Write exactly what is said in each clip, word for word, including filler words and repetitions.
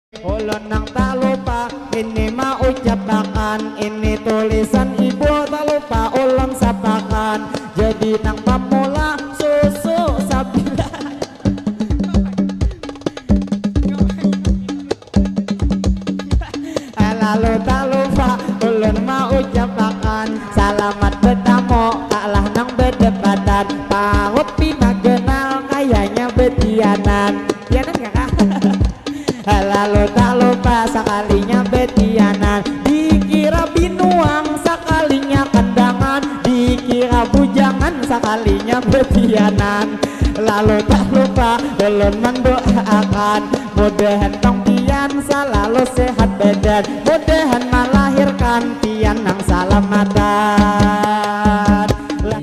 Ulun nang talupa ini maucapakan, ini tulisan ibu talupa ulun sapakan. Jadi nang pamula susu sabila. Lalu talupa ulun maucapakan, salamat betamu kalah nang bedepatan. Pahup pina genal kayanya betianan. Tianan kakak. Lalu tak lupa sakalinya betianan, dikira binuang sakalinya kandangan, dikira bujangan sakalinya betianan. Lalu tak lupa ulun mendoakan, mudahan tong pian salalu sehat badan, mudahan melahirkan pian nang salamatan. Lah.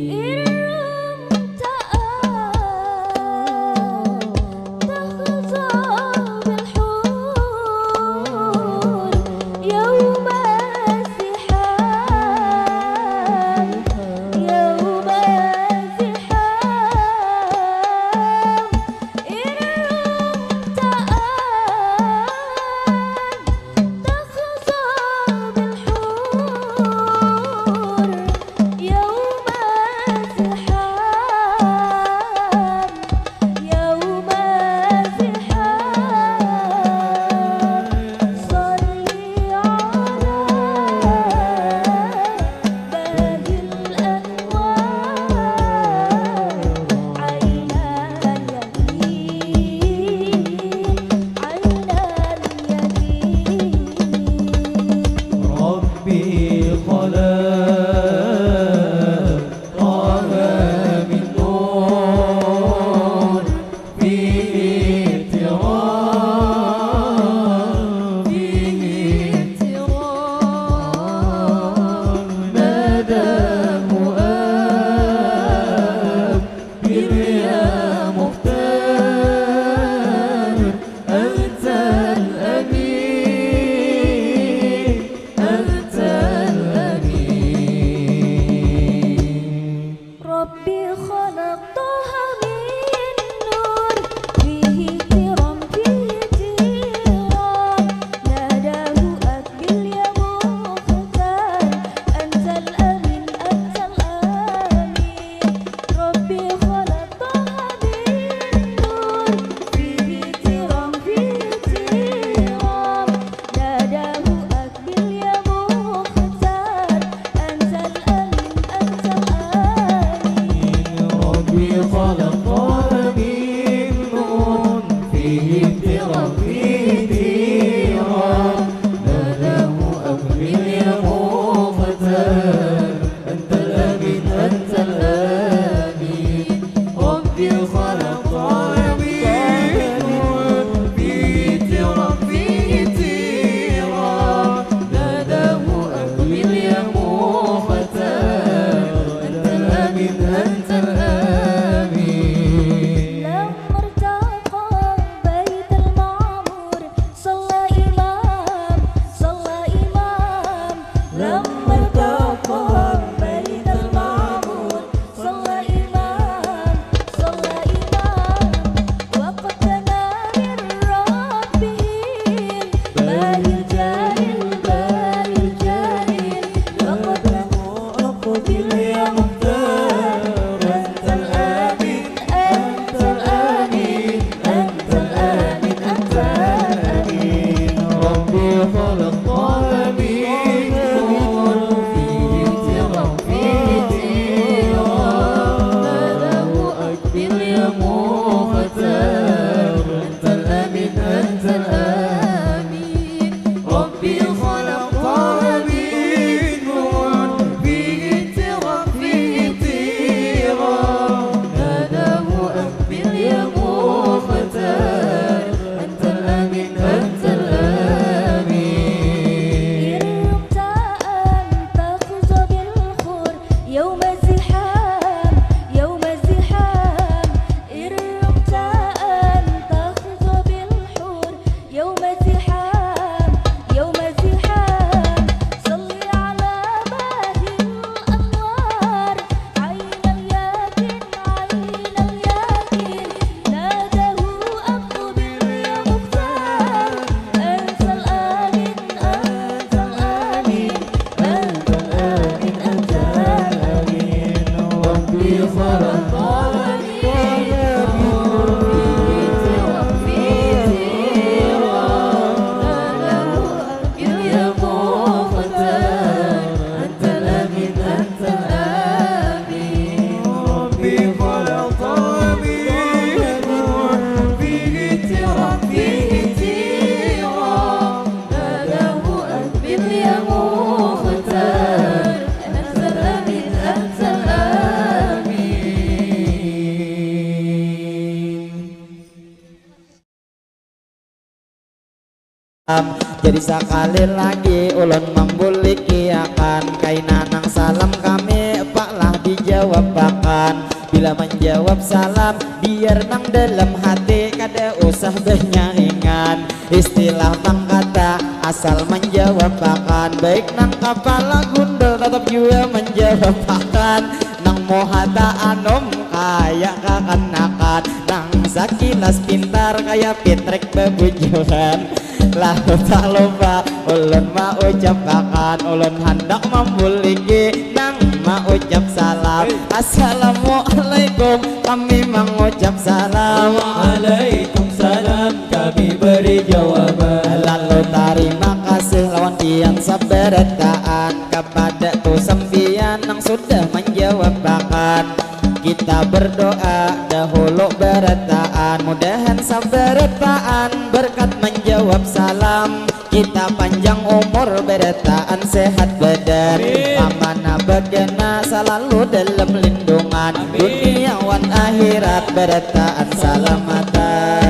Jadi sakali lagi ulun mambulikiakan, kaina nang salam kami pak lah dijawabakan. Bila manjawab salam biar nang dalam hati, kada usah banyaringan istilah pangkata, asal manjawabakan. Baik nang kapala gundul tatap jua manjawabakan, nang muha taanum kaya kakanakan, nang sakilas pintar kaya pitrik babujuran. Lalu tak lupa ulun maucapakan, ulun handak mambuliki nang maucap salam. Assalamualaikum, kami mangucap salam. Waalaikumsalam, kami beri jawaban. Lalu tarima kasih lawan pian sabarataan, kapada tu sampian nang sudah manjawabakan. Kita berdoa dahulu barataan, mudahan sabarataan berkat manjawab salam. Kita panjang umur barataan, sehat badan. Amin. Pamana bagana salalu dalam lindungan. Amin. Dunia wan akhirat barataan salamatan.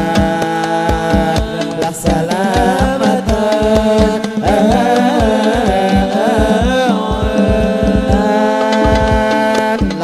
Lah salamatan.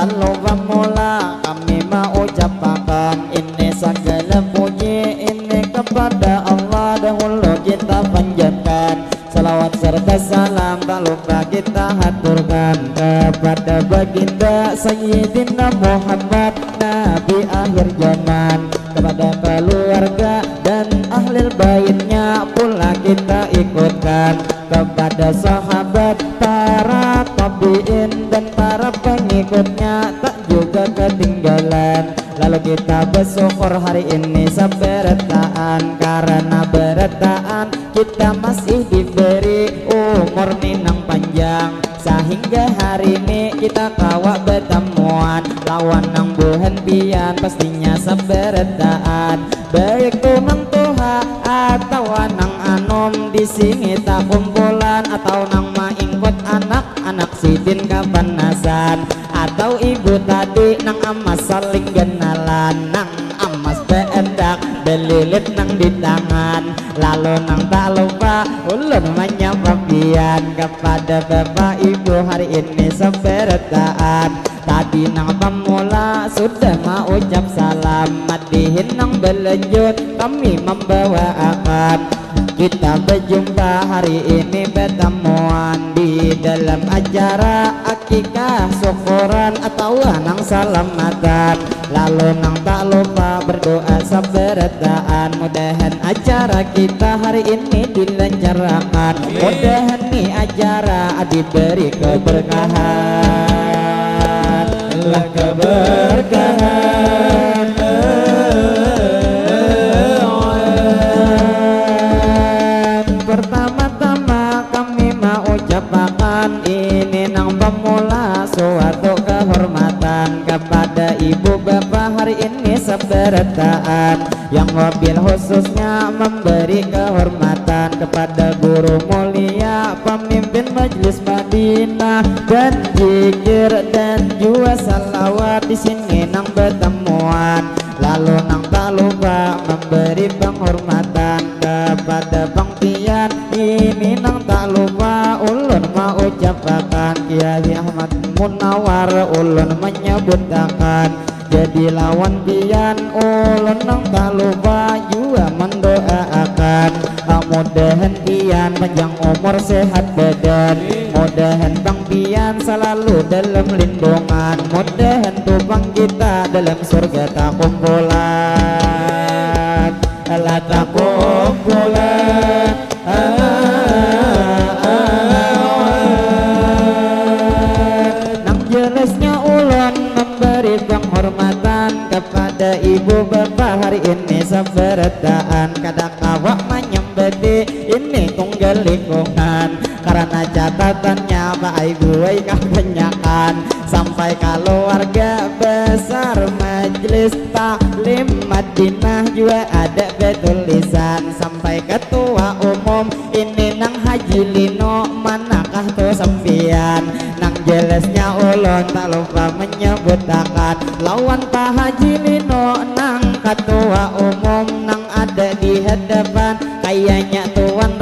Lalu bamula kami maucapakan, ini sagala puji ini kepada Allah, dahulu kita panjatkan. Salawat serta salam tak lupa kita haturkan kepada baginda Sayyidina Muhammad, Nabi akhir zaman, kepada keluarga dan ahli baitnya pula kita ikutkan, kepada sahabat, para tabiin dan para pengikutnya tak juga ketinggalan. Lalu kita bersyukur hari ini sabarataan, karena barataan kita masih diberi umur ni nang panjang, sahingga hari ini kita kawa batamuan lawan nang buhan pian, pastinya sabarataan. Baik tu nang tuha atawa nang anum, di sini takumpulan atau nang maingkut anak-anak sidin kapanasan, atau ibu tadi nang amas saling ganalan, nang amas baandak balilit nang di tangan. Lalu nang tak lupa ulun manyapa pian, kapada bapak ibu hari ini sabarataan. Tadi nang pamula sudah maucap salam, madihin nang balanjut kami mambawaakan. Kita bajumpa hari ini batamuan di dalam acara akikah, syukuran atawa nang salamatan. Lalu nang tak lupa berdoa sabarataan, mudahan acara kita hari ini dilancarakan. Amin. Mudahan ni acara diberi keberkahan. Lah keberkahan. Pertama-tama kami maucapakan, ini nang pamula suatu kehormatan kepada ibu bapa hari ini sabarataan, yang wabil khususnya memberi kehormatan kepada guru mulia, pemimpin majlis Madinah dan zikir dan jua salawat di sini nang batamuan. Lalu nang tak lupa memberi penghormatan kepada pang pian, ini nang tak lupa ulun maucapakan, Kiai Ahmad Munawar ulun manyabutakan. Jadi lawan pian ulun nang tak lupa jua mandoaakan, mudahan pian panjang umur sehat badan, mudahan pang pian salalu dalam lindungan, mudahan tu pang kita dalam surga takumpulan. Lah takumpulan. Nang jelasnya ulun memberi penghormatan kepada ibu bapa hari ini sabarataan, kada kawa manyambati ini tunggal lingkungan karena catatannya baai buai kabanyakan, sampai keluarga besar majlis taklim Madinah jua ada batulisan, sampai ketua umum ini nang Haji Lino, manakah tu sampian? Nang jelasnya ulun tak lupa menyebutakan lawan Pak Haji Lino nang ketua umum nang ada di hadapan, kayanya tuan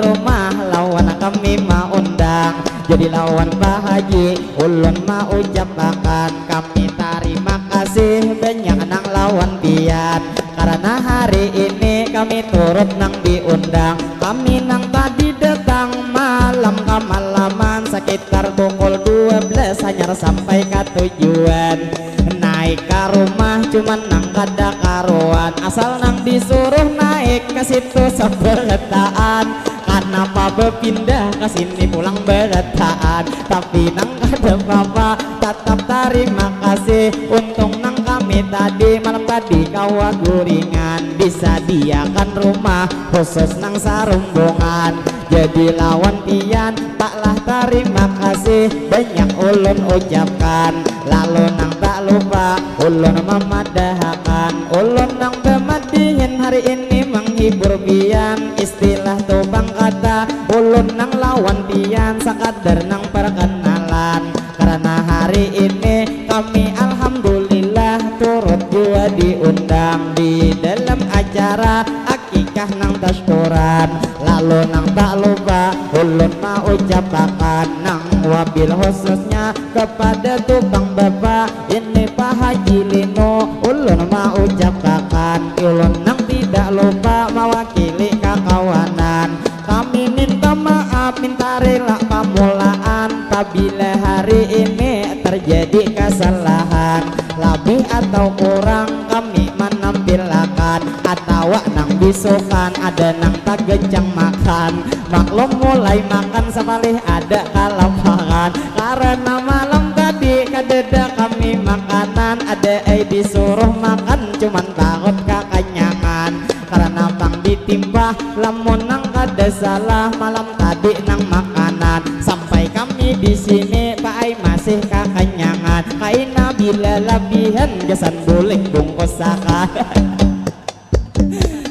kami maundang. Jadi lawan Pak Haji, ulun maucapakan kami tarima kasih banyak nang lawan pian. Karena hari ini kami turut nang diundang. Kami nang tadi datang malam kamalaman, sekitar pukul dua belas hanyar sampai ka tujuan. Naik ka rumah cuman nang kada karuan, asal nang disuruh naik ka situ sabarataan. Kanapa bapindah ka sini pulang barataan? Tapi nang kada papa, tatap tarima kasih. Untung nang kami tadi, malam tadi kawa guringan, disadiakan rumah khusus nang sarumbungan. Jadi lawan pian, taklah tarima kasih banyak ulun ucapkan. Lalu nang tak lupa ulun mamadahakan, ulun nang bamadihin hari ini menghibur pian. Istilah tu pang kata, ulun nang lawan pian sakadar nang perkenalan. Karena hari ini kami alhamdulillah turut jua diundang di dalam acara akikah nang taskuran. Lalu nang tak lupa ulun maucapakan nang wabil khususnya kepada tu pang bapa ini Pak Haji Lino. Ulun maucapakan ulun nang tidak lupa mawakili kakawanan. Kami minta maaf, minta rela pamulaan pabila hari ini terjadi kesalahan. Labih atau kurang kami manampilakan atawa nang bisukan ada nang tagecang makan. Maklum mulai makan sapalih ada kalaparan. Karena malam tadi kadada kami makanan, ada ai disuruh makan cuman takut kakanyangan. Karena pang ditimpa, lamun nang kada salah malam tadi nang makanan. Sampai kami di sini paai masih kakanyangan. Kaina bila labihan gasan bulik bungkus sakan.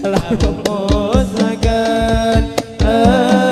Lalu musakan awan.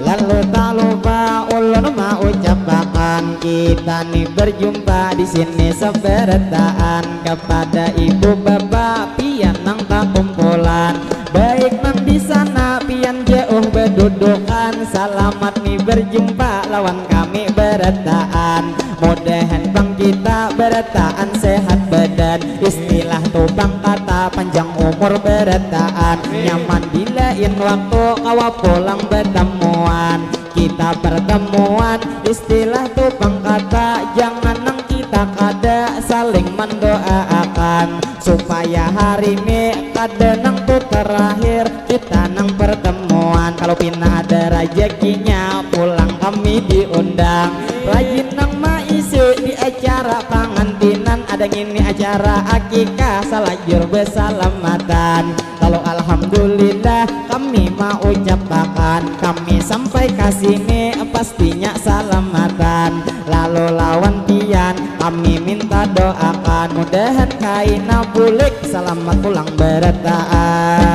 Lalu tak lupa ulun maucapakan kita ni berjumpa di sini seberataan kepada ibu bapak pian nang takumpulan. Baik nang di sana pian jauh bedudukan, selamat ni berjumpa lawan kami berataan. Mudahan pang kita berataan sehat badan. Istilah tu pang kata panjang umur berataan. Nyaman di lain waktu kawa pulang batamuan. Kita pertemuan, istilah tu pang kata, jangan nang kita kada saling mendoaakan supaya hari ni kada nang tu terakhir kita nang pertemuan. Kalau pina ada rajakinya pulang kami diundang. Rajin nang maisi di acara pangantinan, ada ngini acara akikah salajur besalamatan. Lalu alhamdulillah kami maucapakan kami sampai ka sini pastinya salamatan. Lalu lawan pian kami minta doakan mudahan kaina bulik salamat pulang berataan.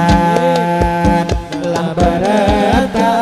Lah berataan.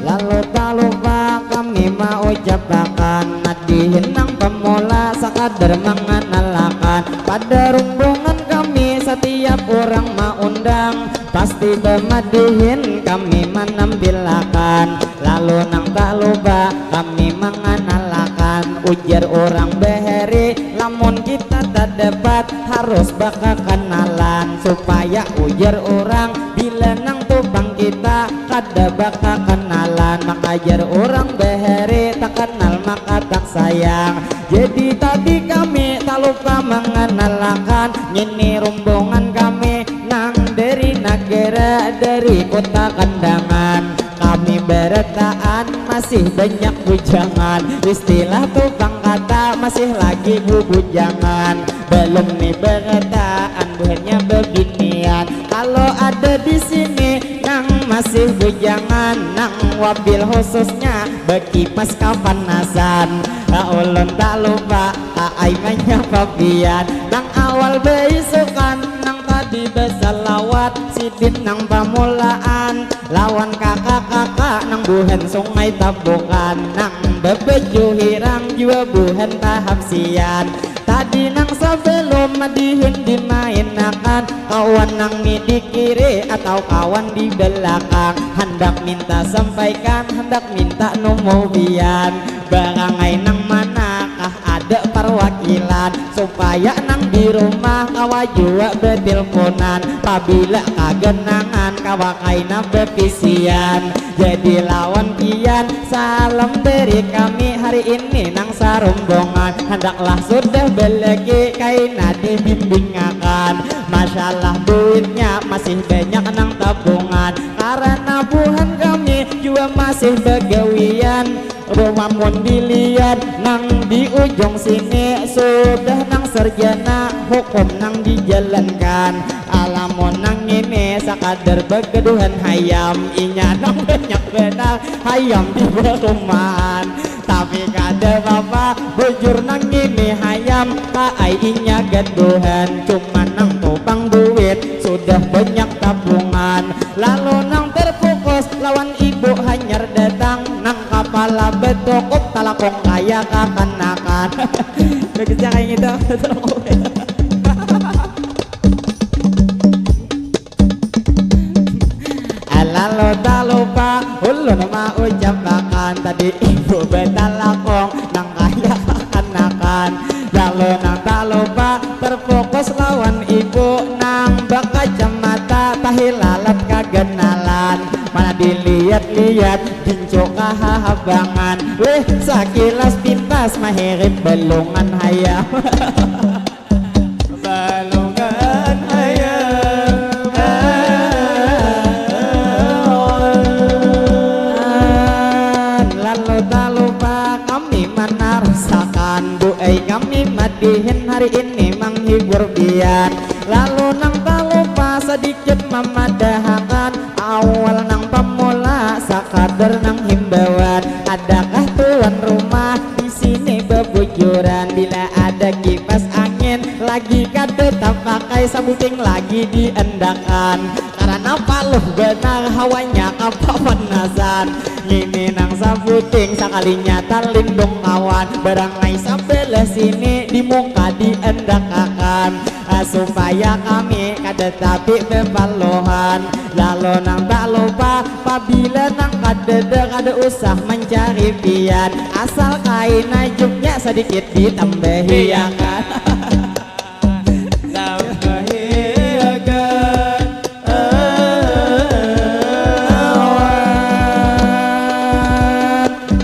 Lalu tak lupa kami maucapakan madihin nang pemula sakadar mengenalakan pada rumbungan kami setiap orang maundang pasti bemadihin kami menampilakan. Lalu nang tak lupa kami mengenalakan ujar orang bahari lamun kita tak dapat harus baka kenalan supaya ujar orang bila nang tu pang kita kada baka kenalan, maka jar urang bahari tak kenal maka tak sayang. Jadi tadi kami tak lupa mengenalakan ngini rumbungan kami nang dari nagara dari kota Kandangan. Kami berataan masih banyak bujangan, istilah tu pang kata masih lagi bubujangan. Belum ni berataan buhannya bebinian. Kalau ada di sini nang masih bujangan, nang wabil khususnya bekipas kapanasan. Ulun tak lupa aai manyapa pian nang awal beisukan nang tadi Di basalawat sidin nang pamulaan lawan kakak-kakak nang buhan Sungai Tabukan, nang babaju hirang jua buhan tahapsian. Tadi nang sabalum madihin dimainakan, kawan nang ni di kiri atau kawan di balakang, handak minta sampaikan, handak minta nomor pian. Barangai nang manakah ada parwakilan, supaya nang di rumah kawa jua batilpunan, pabila kaganangan kawa kaina bapisian. Jadi lawan pian, salam dari kami hari ini nang sarumbongan, handaklah sudah balaki kaina dibimbingakan. Masalah duitnya masih banyak nang tabungan, karana buhan kami jua masih bagawian. Rumamun dilihat nang di ujung sini, sudah nang sarjana hukum nang dijalankan. Alamun nang ini sakadar bagaduhan hayam, inya nang banyak banar hayam di barumahan. Tapi kada papa, bujur nang ini hayam, kaai inya gaduhan. Cuman nang tu pang duit sudah banyak tabungan. Lalu nang terfokus lawan ibu hanyar datang, nang kapala batukup talakung kaya kakanakan. Bagusnya kayak gitu. Lalu talupa ulun maucapakan, tadi ibu batalakung nang kaya kakanakan. Lalu nang talupa terfokus lawan ibu nang bakacamata tahilalat kaganalan. Mana dilihat-lihat gincu kahahabangan. Weh, sakilas pintas mahirip balungan hayam. Balungan hayam. Lalu talupa kami manarasakan, bu ai kami madihin hari ini manghibur pian. Lalu nang talupa sadikit mamadahakan, awal nang pamula sakadar nang himbauan. Adakah tuan rumah di sini babujuran? Bila ada kipas angin lagi kada tapakai, sabuting lagi diandakan. Karana paluh banar hawanya kapapanasan. Ngini nang sabuting sakalinya talindung kawan, barangai sabalah sini di muka diandakakan. Ah, supaya kami kada tapi bapaluhan. Lalu nang tak lupa, pabila nang kadada kada usah mancari pian, asal kaina juknya sadikit ditambahi, ya kan?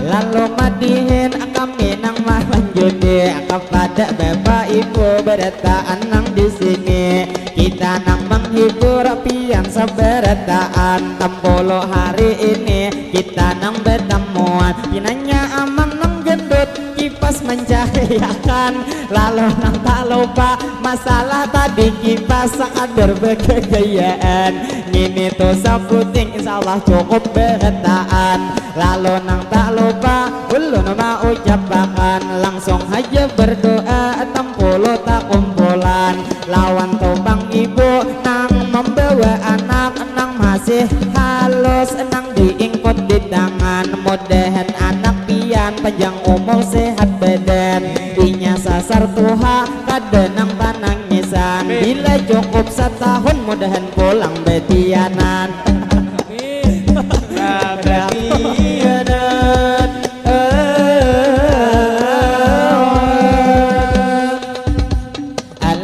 Lalu madihin kami nang malanjuti kapada bapa ibu barataan nang di sini. Kita nang manghibur pian sabarataan. Tampulu hari ini kita nang batamuan. Pinanya amang nang gendut kipas mancahayakan. Lalu nang tak lupa masalah tadi kipas sakadar bagagayaan. Ngini tu sabuting insya Allah cukup barataan. Lalu nang tak lupa ulun maucapakan langsung haja berdoa tampulu takumpulan. Lawan tu pang ibu nang mambawa anak nang masih halus nang diingkut di tangan. Mudahan anak pian panjang umur sehat badan. Inya sasar tuha kada nang panangisan. Bila cukup satahun mudahan pulang batianan. Batianan.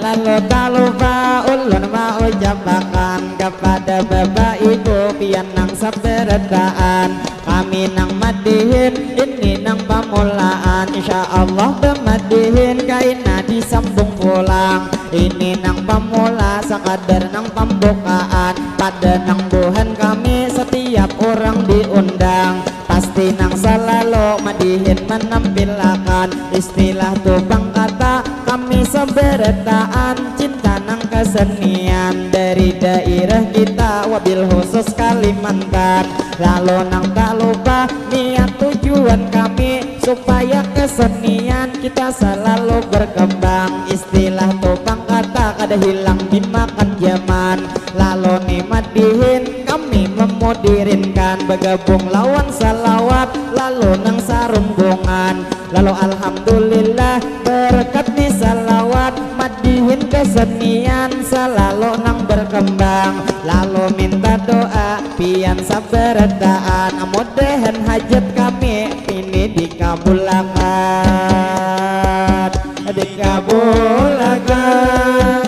Lalu tak lupa ulun maucapakan kapada bapa ibu pian nang sabarataan. Kami nang madihin ini nang pamulaan. Insya Allah bamadihin kaina disambung pulang. Ini nang pamula sakadar nang pambukaan. Pada nang buhan kami satiap urang diundang. Pasti nang salalu madihin manampilakan istilah tu pang kata kami sabarataan cinta nang kasenian dari dairah kita wabil khusus Kalimantan. Lalu nang tak lupa niat tujuan kami supaya kasenian kita salalu berkembang. Istilah tu pang kata kada hilang dimakan jama. madihin, kami memudirinkan, begabung lawan salawat, lalu nang sarumbungan. Lalu alhamdulillah, berkat ni salawat, madihin kesenian, salalu nang berkembang. Lalu minta doa, pian sabarataan, mudahan hajat kami ini dikabulakan. Dikabulakan.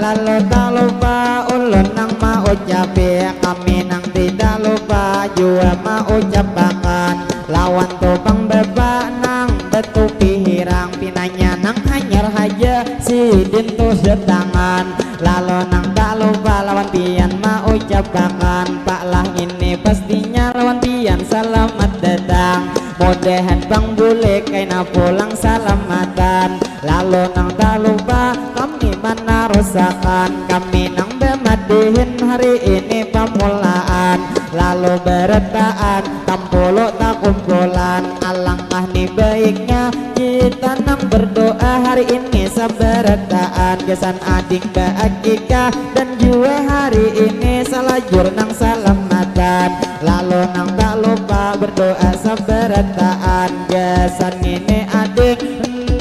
Lalu tak lupa ulun nang maucapi, kami nang tidak lupa jua maucapakan. Lawan tu pang bapa nang batupi hirang, pinanya nang hanyar haja sidin tu datangan. Lalu nang tak lupa lawan pian maucapakan, pak lah ini pastinya lawan pian salamat datang. Mudahan pang bulik kaina pulang salamatan. Lalu nang tak lupa kami manarusakan, kami nang bamadihin hari ini pamulaan. Lalu barataan tampulu takumpulan, alangkah ni baiknya kita nang berdoa hari ini sabarataan, gasan ading baakikah dan jua hari ini salajur nang salamatan. Lalu nang tak lupa berdoa sabarataan, gasan ini ading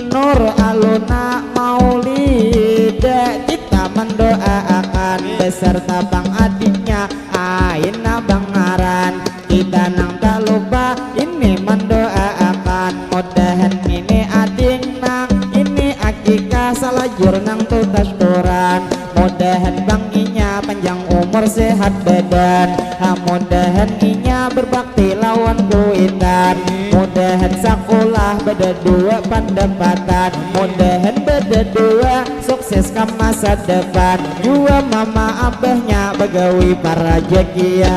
Nur Aluna Maulida, kita mendoaakan beserta pang adingnya Aina Bangaran. Kita nang tak lupa ini mendoaakan, mudahan ini ading nang ini akikah, salajur nang tu taskuran. Mudahan pang inya panjang umur sehat badan, ha, mudahan inya berbakti lawan kuitan. Mudahan sakulah badadua pandapatan, mudahan badadua sukses ka masa depan. Jua mama abahnya bagawi parajakian,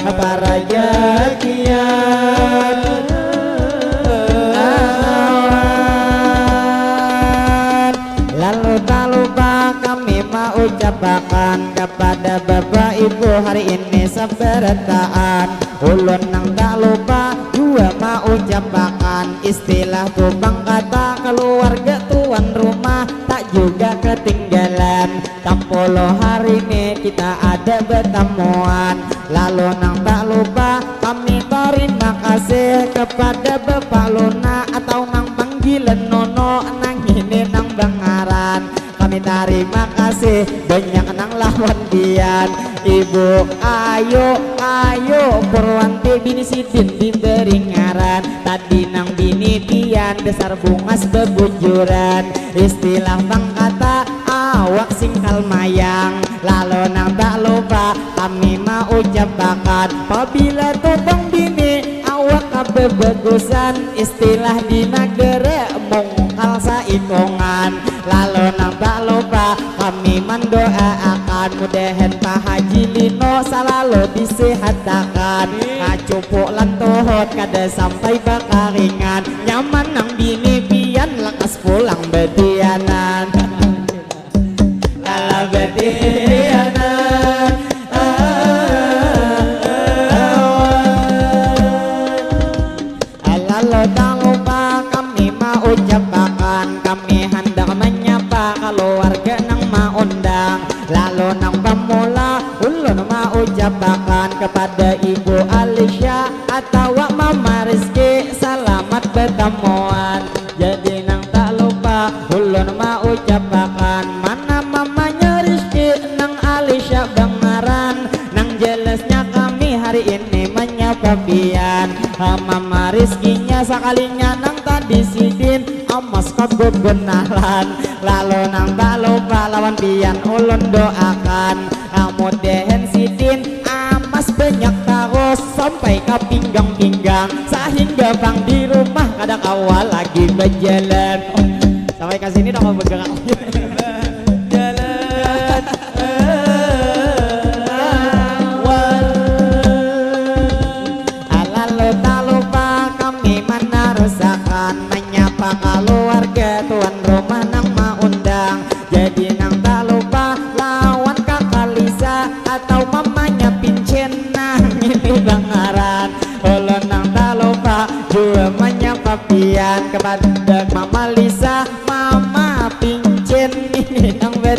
parajakian. Lalu tak lupa kami maucapakan kepada bapak ibu hari ini sabarataan. Ulun nang tak lupa jua maucapakan istilah tu pang kata keluarga tuan rumah tak juga ketinggalan. Tampulu hari ni kita ada batamuan. Lalu nang tak lupa kami tarima kasih kepada Bapak Luna atau nang panggilan Nono nang ini nang bangaran. Kami tarima kasih banyak nang lawan pian. Ibu, ayo, ayo, Purwanti bini sidin diberi ngaran. Tadi nang bini pian dasar bungas bebujuran. Istilah pang kata awak singkal mayang. Lalu nang tak lupa kami maucapakan, pabila tu pang bini awak kabebagusan, istilah di nagara mungkal saikungan. Lalu nang tak lupa kami mandoaakan, mudahan Pak Haji Lino salalu disihatakan. Amin. Cupu lan tuhut kada sampai bakaringan, nyaman nang bini pian lakas pulang batianan. Lala batianan. Lalu tak lupa kami maucapakan, kami handak manyapa kaluarga nang maundang. Lalu nang pamula ulun maucapakan kepada Ibu Alisha atawa Mama Rizky, salamat batamuan. Jadi nang tak lupa ulun maucapakan, mana mamanya Rizky nang Alisha bangaran. Nang jelasnya kami hari ini manyapa pian. Ha, Mama Rizkinya sakalinya nang tadi sidin amas kabebenalan. Lalu nang tak lupa lawan pian ulun doakan, ha, mudahan sidin amas banyak tarus sampai ka pinggang-pinggang, sahingga pang di rumah kada kawa lagi bajalan. Sampai ka sini dah kawa bergerak. Jalan. Lalu tak lupa kami manarusakan manyapa kaluarga tuan rumah nang maundang. Jadi nang tak lupa lawan Kaka Lisa atau mamanya Pincin nang ini bangaran. Ulun nang tak lupa jua manyapa pian kepada Mama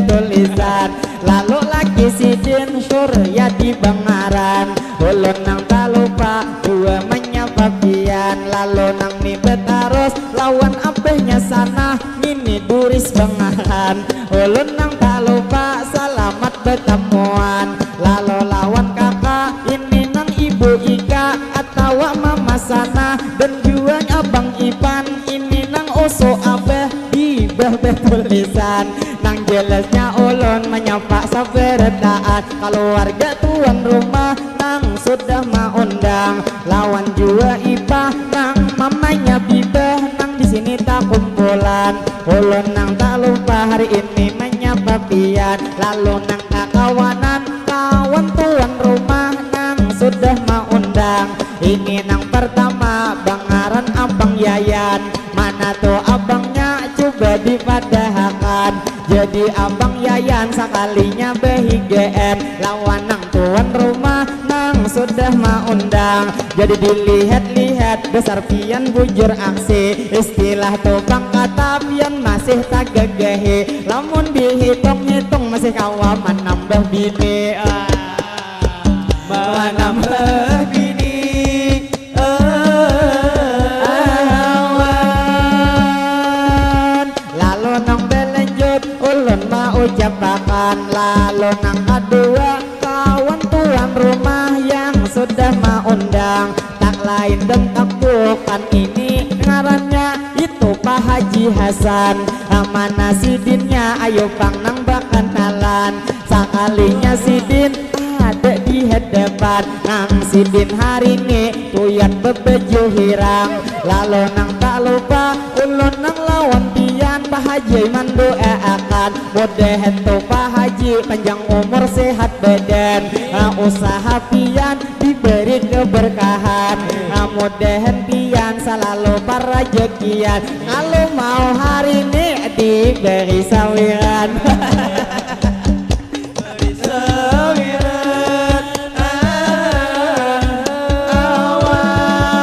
tulisan. Lalu laki sidin Suryadi bangaran. Ulun nang talupa jua manyapa pian. Lalu nang ni batarus lawan abahnya sana ngini Duris bangaran. Ulun nang talupa salamat batamuan. Lalu lawan kaka ini nang ibu Ika atawa mama sana dan jua abang Ipan ini nang usu abah di babah tulisan. Nang jelasnya ulun manyapa sabarataan kaluarga tuan rumah nang sudah maundang lawan jua ipah nang mamanya bibah nang di sini takumpulan. Ulun nang tak lupa hari ini manyapa pian lalu nang kakawanan kawan tuan rumah nang sudah maundang. Ini nang pertama bangaran Abang Yayan. Mana tu abangnya cuba dipadahakan. Jadi abang Yayan sakalinya bahigaan lawan nang tuan rumah nang sudah maundang. Jadi dilihat-lihat dasar pian bujur aksi. Istilah tu pang kata pian masih tagagahi. Lamun dihitung-hitung masih kawa manambah bini. Ah. Manambah bini. Awan. Lalu nang balanjut ulun maucapakan. Lalu nang kadua kawan tuan rumah yang sudah maundang. Tak lain dan tak bukan ini ngarannya itu Pak Haji Hasan. Mana sidinnya ayo pang nang bakanalan. Sakalinya sidin ada di hadapan nang sidin hari ni tuyat bebaju hirang. Lalu nang tak lupa ulun nang lawan pian Pak Haji mandoaakan mudahan tu Pak Haji panjang umur sehat badan. Ah, usaha pian diberi keberkahan. Ah, mudahan pian selalu parajakian. Kalau mau hari ni diberi sawiran. Sawiran awan.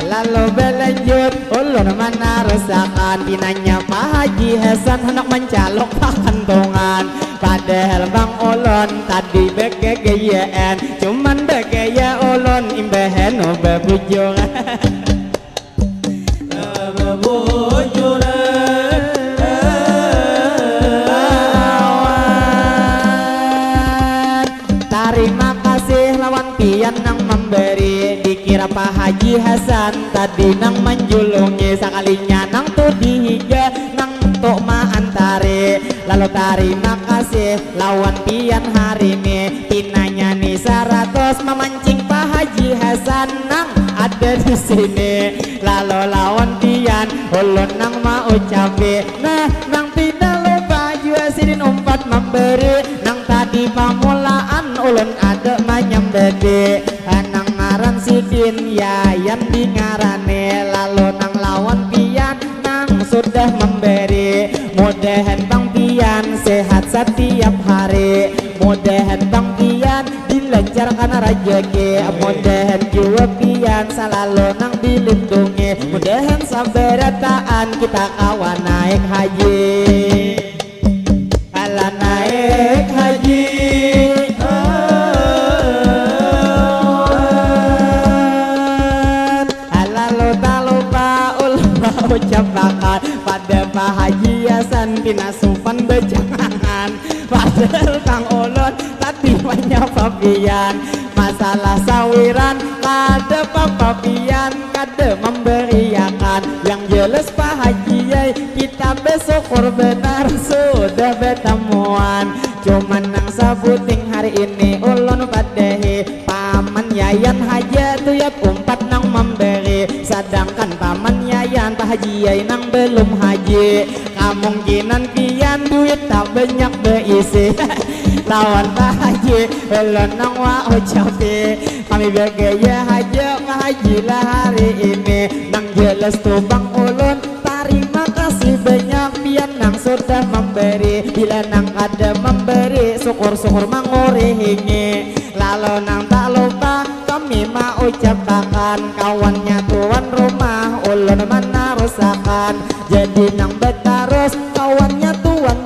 Lalu balanjut ulun manarusakan pinanya Pak Haji Hasan hendak mancaluk pakantungan. Padahal bang ulun tadi bagagayaan, cuman bagaya ulun imbahan babujuran. Bebujuran awan. Tarima kasih lawan pian nang memberi. Dikira Pak Haji Hasan tadi nang menjulungi, sakalinya nang tu dihiga nang tu maantari. Lalu tarima kasih lawan pian hari ni. Pinanya ni saratus mamancing Pak Haji Hasan nang ada di sini. Lalu lawan pian ulun nang maucapi. Nah, nang pina lupa jua sidin umpat memberi. Nang tadi pamulaan ulun ada manyambati. Nang ngaran sidin Yayan dingarani. Lalu nang lawan pian nang sudah memberi. Mudahan bang pian sehat setiap hari. Mudahan bang pian dilancarkan rajaki. Mudahan jua pian selalu nang dilindungi. Mudahan sabarataan kita kawa naik haji. Alah naik haji. Alah luta lupa ulun maucapakan pada Pak Haji Hasan pina supan bajanganan. Padahal kang ulun tadi manyapa pian. Masalah sawiran kada papa pian, kada memberiakan. Yang jelas Pak Haji ai, kita bersyukur benar sudah bertemuan. Cuman nang sabuting hari ini ulun padahi paman Yayan haja tuyat umpat nang memberi, sadangkan paman Yayan Pak Haji ai nang belum haji. Kamungkinan pian duit tak banyak beisi. Lawan Pak Haji ulun nang waucapi, kami bagaya haja Pak Haji lah hari ini. Nang jelas tu bang ulun tarima kasih banyak pian nang sudah memberi. Bila nang kada memberi syukur-syukur mangurihingi. Lalu nang tak lupa kami maucapakan kawannya tuan rumah ulun manarusakan. Jadi nang batarus kawannya tuan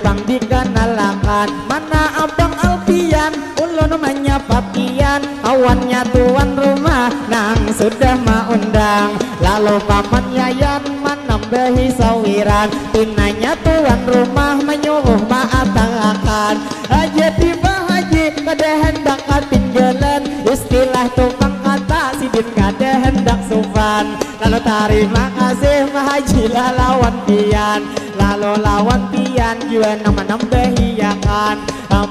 pang dikenalakan. Mana abang Alpian, ulun manyapa pian, kawannya tuan rumah nang sudah maundang. Lalu paman Yayan manambahi sawiran, pinanya tuan rumah manyuruh maatarakan. Haji tiba haji kada handak katinggalan, istilah tu pang kata sidin kada handak supan. Lalu tarima kasih mahajilah lawan pian. Lalu lawan pian jua nang manambahiakan.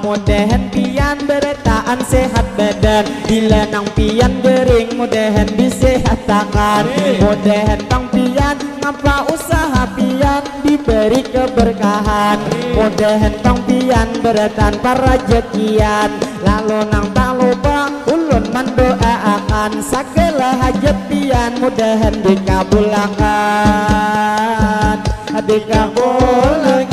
Mudahan pian barataan sehat badan. Bila nang pian gering mudahan disehatakan. Mudahan pang pian ngapa usaha pian diberi keberkahan. Mudahan pang pian barataan parajakian. Lalu nang tak lupa ulun mandoaakan sagala hajat pian mudahan dikabulakan. Dikabulakan.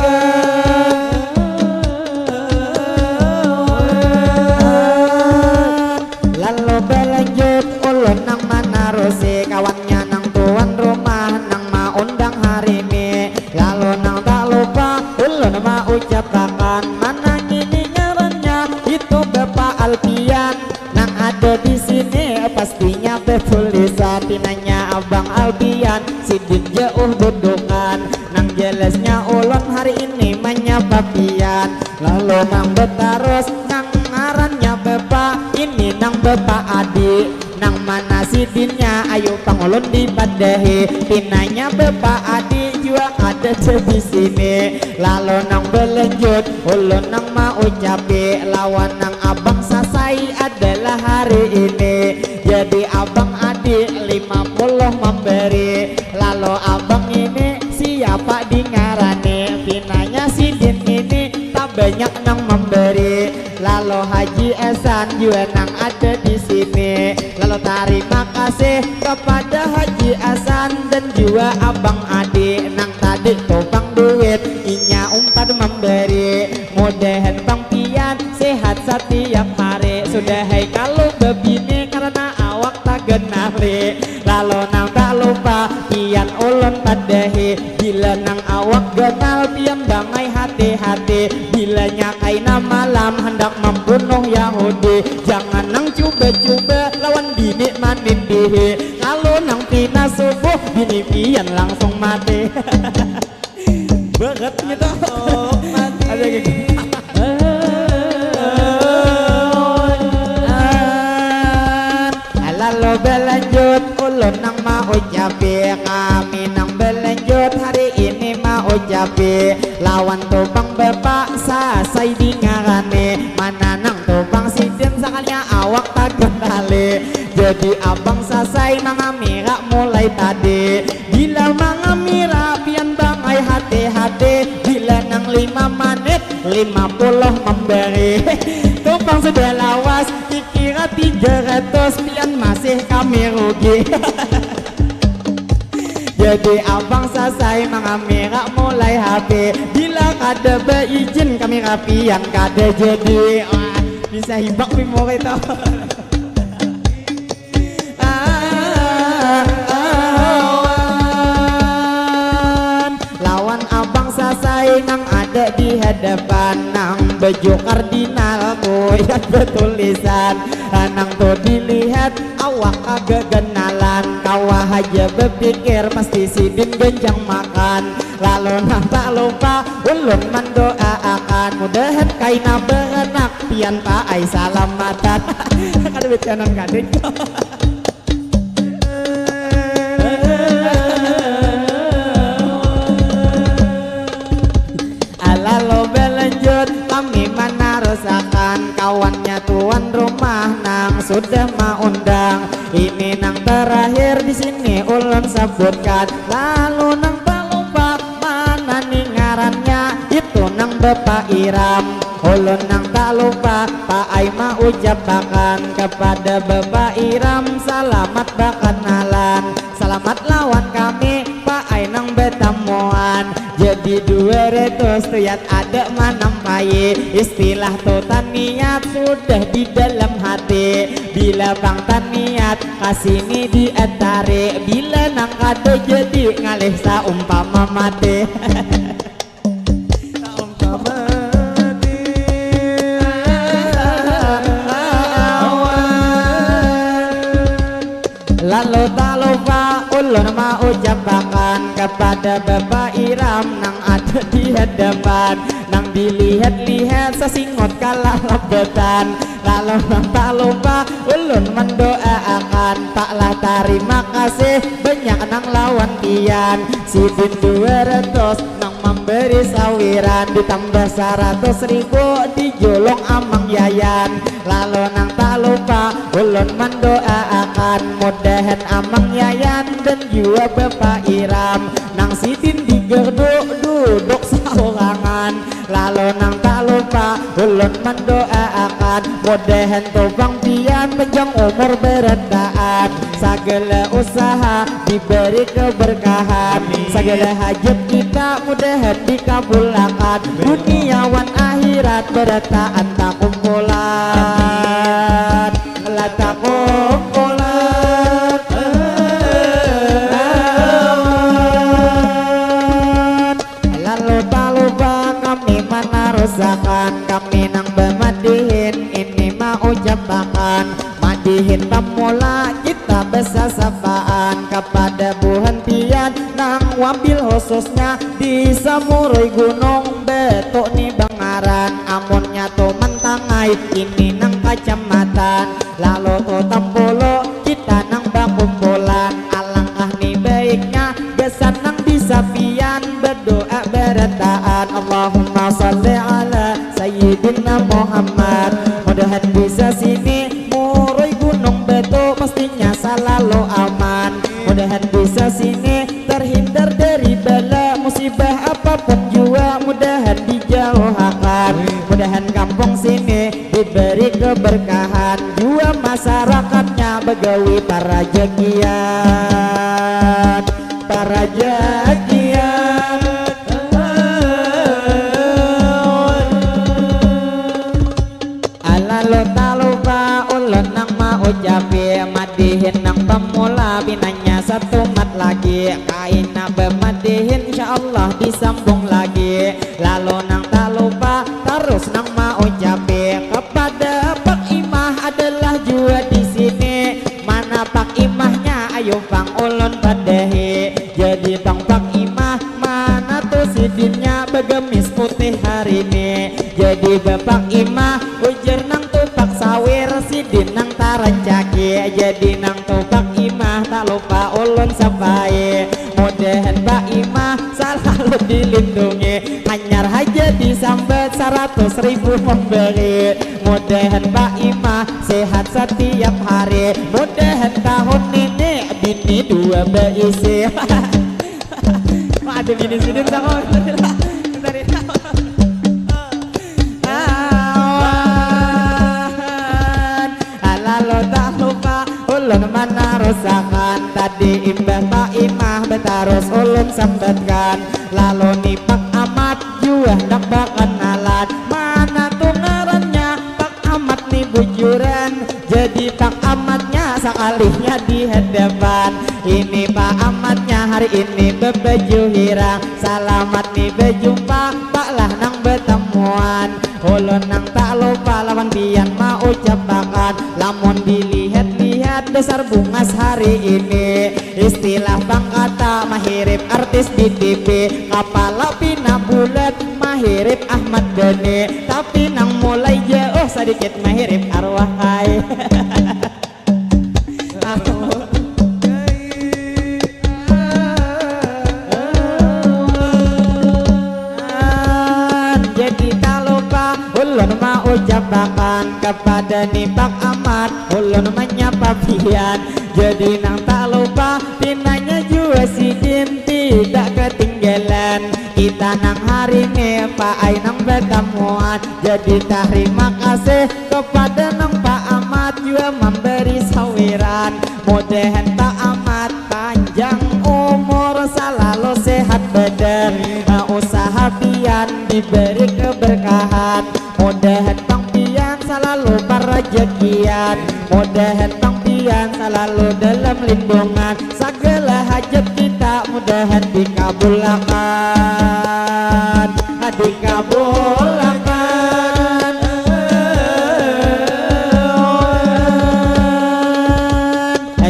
Lalu balanjut ulun nang manarusi kawannya nang tuan rumah nang maundang hari ini. Lalu nang tak lupa ulun maucapakan mana ngini ngarannya itu Bapak Alpian. Nang ada di sini pastinya betulisan pinanya Abang Alpian, sidin jauh dudukan. Nang jelasnya ulun hari ini manyapa pian. Lalu nang betarus nang ngarannya Bapak, ini nang Bapak Adi. Nang mana sidinnya ayu pang ulun dipadahi. Pinanya Bapak Adi jua kada jadi sini. Lalu nang belanjut ulun nang maucapi lawan nang Abang Sasai adalah hari ini. Jadi Abang Adi lima puluh memberi. Lalu Abang ini siapa dingarani? Pinanya sidin ini tak banyak nang memberi. Lalu Haji Esan jua nang ada di sini. Lalu tarima kasih kepada Haji Esan dan jua Abang Adi nang tadi tu pang duit inya umpat memberi. Mudahan pang pian sehat satiap hari. Sudah hai kalu babini karena awak taganali. Lalu nang tak lupa pian ulun padahi. Bila nang awak ganal pian bangai hati-hati. Bilanya kaina malam handak mambunuh Yahudi. Jangan nang cuba-cuba lawan bini manindihi. Kalu nang pina subuh bini pian langsung mati. Banget gitu. Ada gitu. Lalu belanjut ulun nang maucapi, kami nang belanjut hari ini maucapi lawan tupang bapak Sasai dingarani. Mana nang tupang sidin sakalinya awak taganali. Jadi abang Sasai mangamira mulai tadi. Bila mangamira pian bangai hati-hati. Bila nang lima manit lima puluh memberi. Tupang sudah lawas kikira tiga ratus pian masih kami rugi. Jadi abang Sasai mangamira mulai hapi. Bila kada beijin kami rapian kada jadi. Wah, bisa hibak memori tau. Lawan abang Sasai nang ada di hadapan nang baju kardinal kuyat betulisan nang tu dilihat awak kagaganalan kawa haja bepikir pasti sidin ganjang makan lalu nang tak lupa ulun mandoa akan mudahan kaina beranak pian paai salamatan kada betianan kading. Lalu belanjut kami manarusakan kawannya tuan rumah nang sudah maundang. Ini nang terakhir di sini ulun sebutkan. Lalu nang tak lupa mana ni ngarannya itu nang Bapak Iram. Ulun nang tak lupa paai maucapakan kepada Bapak Iram salamat bakanalan. Salamat lawan kami paai nang betamuan. Jadi dua ratus tuyat ada manampai istilah tu taniat sudah di dalam hati. Bila pang taniat kasini diatari bila nang kada jadi ngalih saumpama mati. Maucapakan kepada Bapak Iram nang ada di hadapan, nang dilihat-lihat sasingot kalalabatan. Lalu nang tak lupa ulun mendoaakan, Pak lah tarima kasih banyak nang lawan pian. Sidin dua ratus nang memberi sawiran, ditambah saratus ribu dijulung Amang Yayan. Lalu nang tak lupa ulun mendoaakan, mudahan Amang Yayan dan jua Bapak Iram nang sidin di gerdu duduk saurangan. Lalu nang tak lupa ulun mendoaakan, mudahan tu pang pian panjang umur berataan, sagala usaha diberi keberkahan, amin, sagala hajat kita mudahan dikabulakan, amin, dunia wan akhirat berataan takumpulan, amin, lah takumpulan. Lalu tak lupa kami manarusakan, kami nang bamadihin ini maucapakan, madihin pamula kita basasapaan, kapada buhan pian nang wabil khususnya di Samurui Gunung Batu ni bangaran, amunnya tu mantangai ini nang kacamatan, lalu tu tampulu kita nang bakumpulan, alangkah ni baiknya gasan nang bisa pian berdoa barataan, Allahumma salli ala Sayyidina Muhammad. Mudahan bisa sini Murui Gunung Batu pastinya salalu aman. Mudahan bisa sini terhindar dari bala musibah apapun jua, mudahan dijauhakan. Mudahan kampung sini diberi keberkahan, jua masyarakatnya bagawi parajakian, parajakian. Lalu tak lupa ulun nang maucapi madihin nang pamula, pinanya satumat lagi kaina bamadihin, insyaallah disambung lagi. Lalu nang tak lupa tarus nang maucapi kepada Pak Imah adalah jua di sini. Mana Pak Imahnya? Ayu pang ulun padahi. Jadi pang Pak Imah, mana tu sidinnya bagamis putih hari ni? Jadi Bapak Imah, ujar nang tu Pak Sawir, sidin nang tarancaki. Jadi nang tu Pak Imah, tak lupa ulun sapai. Mudahan Pak Imah salalu dilindungi. Hanyar haja disambat saratus ribu memberi. Mudahan Pak Imah sehat satiap hari. Mudahan tahun ini bini dua baisi. Wah, ada bini sidin sama. Bentar ya. Awan. Lalu tak lupa ulun manarusakan. Tadi imbah Pak Imah batarus ulun sambatkan. Lalu ni Pak Amat jua handak bakanalan. Mana tu ngarannya Pak Amat ni bujuran? Jadi Pak Amatnya sakalinya di hadapan. Ini Pak Amatnya hari ini babaju hirang. Salamat ni bajumpa, Pak lah nang batamuan. Ulun nang tak lupa lawan pian maucapakan. Lamun dilihat-lihat dasar bungas hari ini. Istilah pang kata mahirip artis di T V. Kapala pina bulat mahirip Ahmad Dhani. Tapi nang mulai jauh sadikit mahirip arwah ai. Jadi tak lupa ulun maucapakan kepada ni Pak Amat, ulun manyapa pian. Jadi nang tak lupa pinanya jua sidin tidak ketinggalan. Kita nang hari ni Pak ai nang batamuan. Jadi tarima kasih kepada nang Pak Amat jua mambari sawiran. Mudahan Pak Amat panjang umur, salalu sehat badan. Usaha pian diberi keberkahan. Mudahan pang pian salalu parajakian. Mudahan pang pian salalu dalam lindungan. Sagala hajat kita mudahan dikabulakan. Dikabulakan.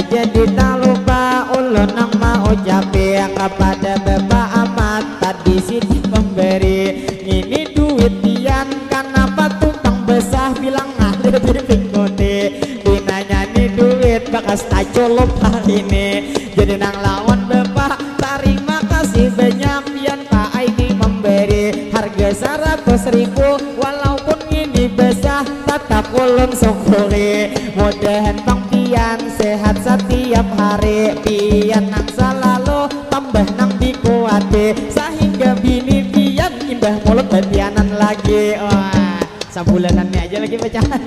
Jadi tak lupa ulun nang mau Tapi kepada Bapak Amat tadi sini memberi ini duit pian, kenapa tumpang besah bilang ada di Pingkuti. Pinanya ni duit bakas taculup hari ini. Jadi nang lawan Bapak, terima kasih banyak pian Pak Aini memberi harga seratus ribu, walaupun ini besah tetap ulun syukuri. Mudahan pang pian sehat setiap hari, pian nang selalu tambah nang dikuati, sehingga bini pian imbah mulut bapianan lagi. Wah, sabulanannya aja lagi pecahan.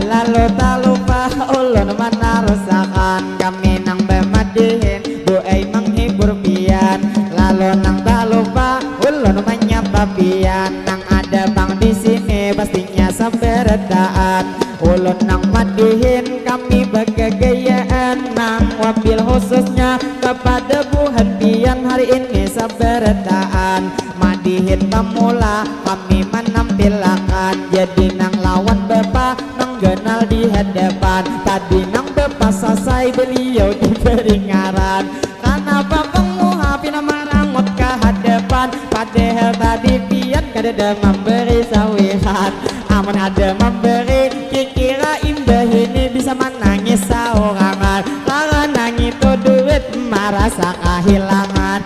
Lalu tak lupa ulun manarusakan, kami nang bamadihin buai menghibur pian. Lalu nang tak lupa ulun menyapa pian, nang ada pang di sini pastinya sabarataan. Ulun nang madihin kami bagagayaan, nang wabil khususnya kepada buhan pian hari ini sabarataan. Madihin pamula kami manampilakan, jadi nang lawan bapa nang ganal di hadapan. Tadi nang bapa sasai beliau diberi ngaran. Kanapa penguha pina marangut ka hadapan, padahal tadi pian kadada mambari sawiran. Amun ada mambari, kikira imbah ini bisa manangis saurangan. Karana ngitu duit marasa kahilangan.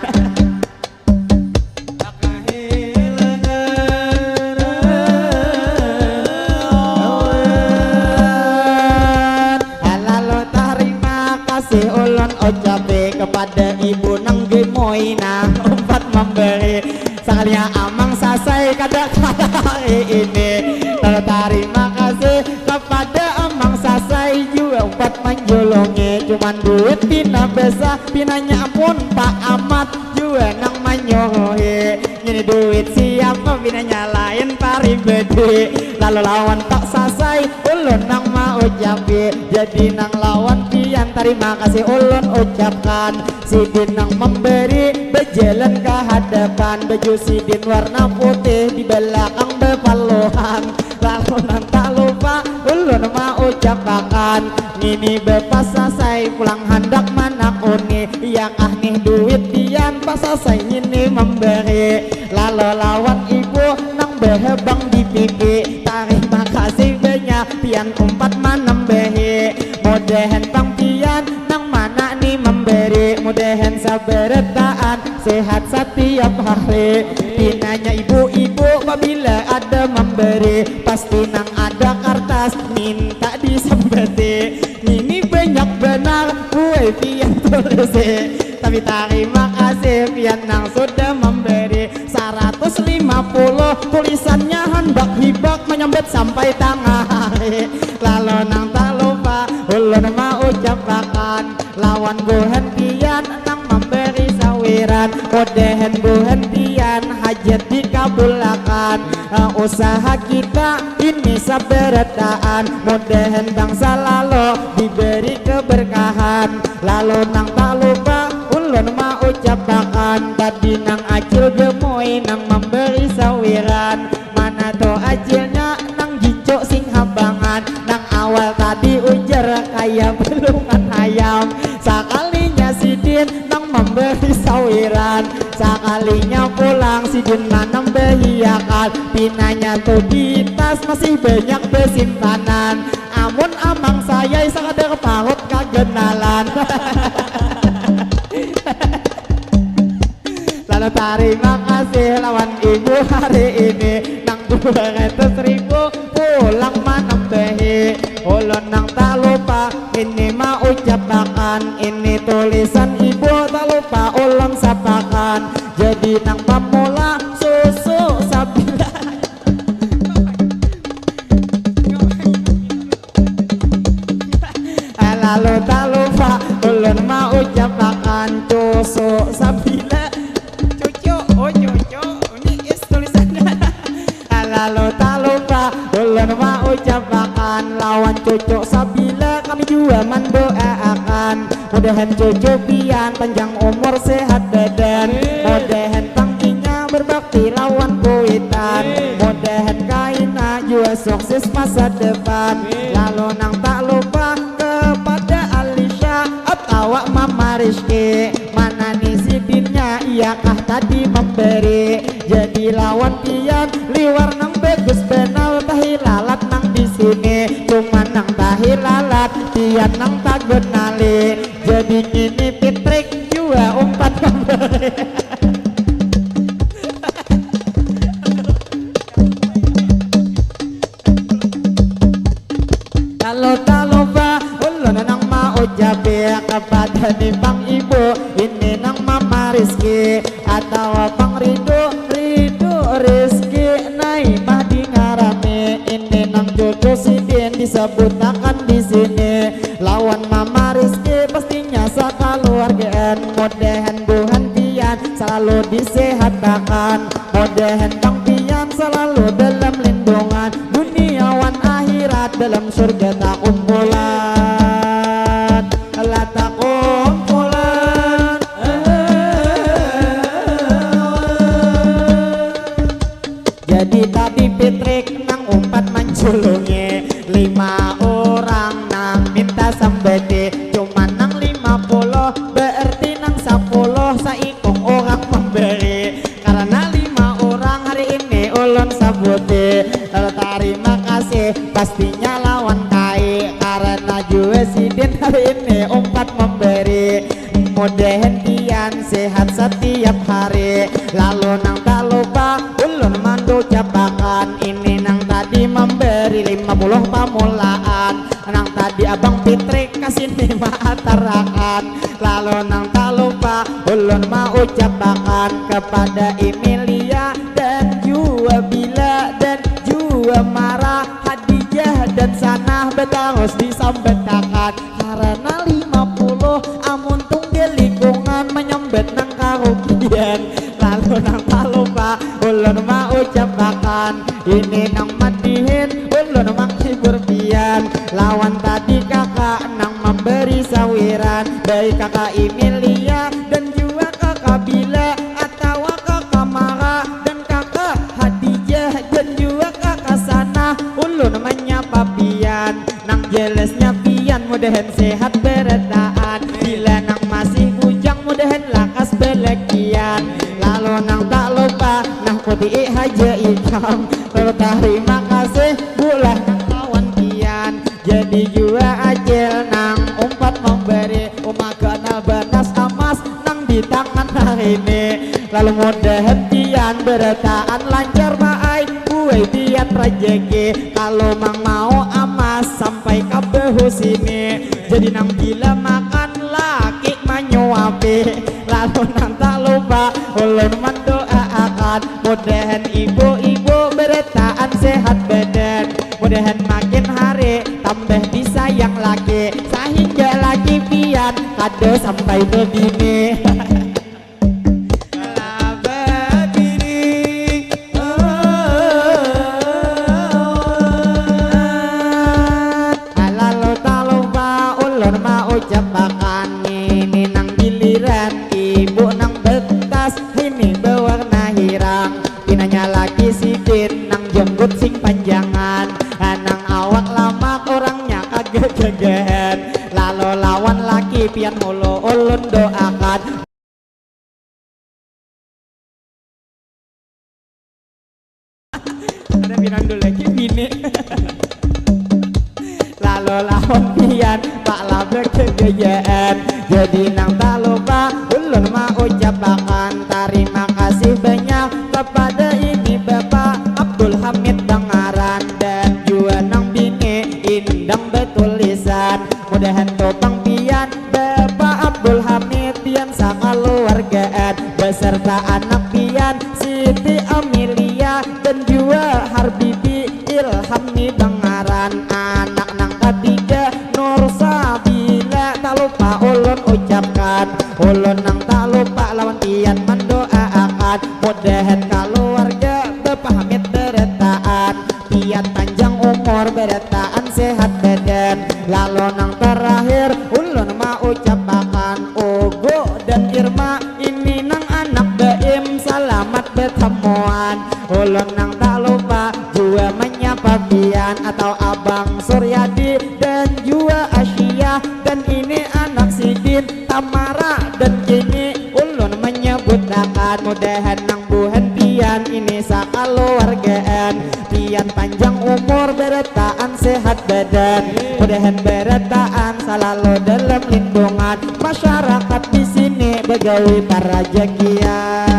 Lalu tarima kasih ulun ucapi kepada ibu nang gemoy nang umpat memberi. Sakalinya amang sasai kada kalah hari ini. Lalu tarima kasih kepada amang sasai jua umpat manjulungi. Cuman duit pina besar, pinanya amun Pak Amat jua nang manyuruhi. Ngini duit siapa, pinanya lain paribadi. Lalu lawan Pak sasai ulun nang maucapi. Jadi nang lawan pian tarima kasih ulun ucapkan. Sidin nang memberi bajalan ka hadapan, baju sidin warna putih di balakang bapaluhan. Lalu nang tak lupa ulun maucapakan, ngini bapa sasai pulang handak manakuni, iyakah nih duit pian Pak sasai ngini memberi. Lalu lawan ibu nang bahabang di pipi, tarima kasih banyak pian umpat manambahi. Mudahan pang pian nang mana ni memberi, mudahan sabarataan sehat satiap hari. Pinanya ibu-ibu pabila ada memberi, pasti nang ada kartas minta disambati. Ngini banyak banar buai pian tulisi. Tapi tarima kasih pian nang sudah memberi. Saratus lima puluh tulisannya handak hibak manyambat sampai tangah hari. Lalu nang tak lupa ulun maucapakan lawan buhan pian nang memberi sawiran. Mudahan buhan pian hajat dikabulakan. Eh, usaha kita ini sabarataan, mudahan bang salalu diberi keberkahan. Lalu nang tak lupa ulun maucapakan, tadi nang acil gemoy nang memberi sawiran. Mana tu acilnya nang gincu sing habangan, nang awal tadi ujar kaya balungan hayam. Sakalinya sidin nang memberi sawiran, sakalinya pulang sidin manambahiakan. Pinanya tu di tas masih banyak besimpanan. Amun amang sayai sakadar parut kaganalan. Lalu tarima kasih lawan ibu hari ini nang dua ratus ribu pulang manambahi. Ulun nang tak lupa ini maucapakan, ini tulisan ibu tak lupa ulun sapakan. Jadi nang pamula susu sabila. Lalu tak lupa ulun maucapakan cucu sabila. Cucu, oh cucu, ini is tulisannya. Lalu tak lupa ulun maucapakan lawan cucu sabila kami jua mandoaakan. Mudahan cucu pian panjang umur sehat badan. Mudahan pang inya berbakti lawan kuitan. Mudahan kaina jua sukses masa depan. Lalu nang tak lupa kepada Alisha atawa Mama Rizky, mana ni sidinnya, iyakah tadi memberi? Jadi lawan pian liwar nang bagus banar, tahi lalat nang di sini, cuma nang tahi lalat pian nang tagunali. Jadi ngini Pitrik jua umpat memberi. Lalu tak lupa ulun nang maucapi kepada ni pang ibu, ini nang Mama Rizky atawa pang Ridu, Ridu Rizky Naimah dingarani, ini nang cucu sidin disebutakan di sini. Lawan Mama Rizky pastinya sakaluargaan, mudahan buhan pian selalu disehatakan, mudahan pang pian selalu dalam lindungan, dunia wan akhirat dalam surga takumpulan, lah takumpulan. Jadi tadi Pitrik nang umpat manjulungi lima urang nang minta sambati, cuman nang lima puluh, berarti nang sapuluh saikung urang memberi. Karena lima urang hari ini ulun sabuti, lalu tarima kasih pastinya lawan kai, karena jua sidin hari ini umpat memberi. Mudahan pian sehat setiap hari. Lalu nang tak lupa ulun mangucapakan, ini nang tadi memberi lima puluh pamulaan, nang tadi Abang Pitrik kasini maatarakan. Lalu nang tak lupa ulun maucapakan kepada Emilia dan jua Bila dan jua Mara, Hadijah dan Sanah, batarus disambatakan. Karena lima puluh, amun tunggal lingkungan manyambat nang karugian. Lalu nang tak lupa ulun maucapakan, ini nang madihin ulun manghibur pian. Lawan tadi kakak nang memberi sawiran, baik kakak Emilia dan jua kakak Bila atawa kakak Mara dan kakak Hadijah dan jua kakak Sanah, ulun manyapa pian. Nang jelasnya pian mudahan sehat barataan. Bila nang masih bujang mudahan lakas balakian. Lalu nang tak lupa nah kutii haja ikam. Tertarima kasih bulah nang lawan pian. Jadi jua acil nang umpat memberi uma ganal banas amas nang di tangan hari ini. Lalu mudahan pian barataan lancar maai buai tiap rajaki. Kalau mang mau amas sampai ka bahu sini. Jadi nang bila makan laki manyuapi. Lalu nang tak lupa ulun mandoaakan mudahan ibu-ibu barataan sehat badan. Mudahan makin hari tambah disayang laki sahingga laki pian kada sampai babini. Laba bini. Lalu tak lupa ulun maucapakan ini nang giliran ibu nang betas ini bawarna hirang. Pinanya laki sidin nang jenggut sing panjangan, nang awak lamak urangnya kagagahan. Lalu lawan laki pian hulu ulun doakan. Ada pinandul lagi bini. Lalu lawan pian pak labek kegayaan. Jadi nang tak lupa ulun maucapakan tarima kasih banyak kepada ini Bapak Abdul Hamid Bangaran dan jua nang bini Indang Betulisan. Mudahan topang pian Bapak Abdul Hamid pian sakaluargaan beserta anak pian Siti Amelia dan jua Harbibi Ilham ni bangaran anak nang katiga Nur Sabila tak lupa ulun ucapkan ulun nang tak lupa lawan pian mandoaakan mudahan kaluarga Bapak Hamid berataan pian panjang umur berataan sehat badan lalu nang terakhir ulun maucapakan Ugu dan Irma ini nang anak baim salamat batamuan ulun nang tak lupa jua manyapa pian. atau Abang Suryadi dan jua Asia, dan ini anak sidin Tamara, dan kini ulun menyebutakan mudahan nang buhan pian ini sakaluargaan pian panjang umur, berataan sehat badan, mudahan berataan salalu dalam lindungan masyarakat di sini bagawi parajakian.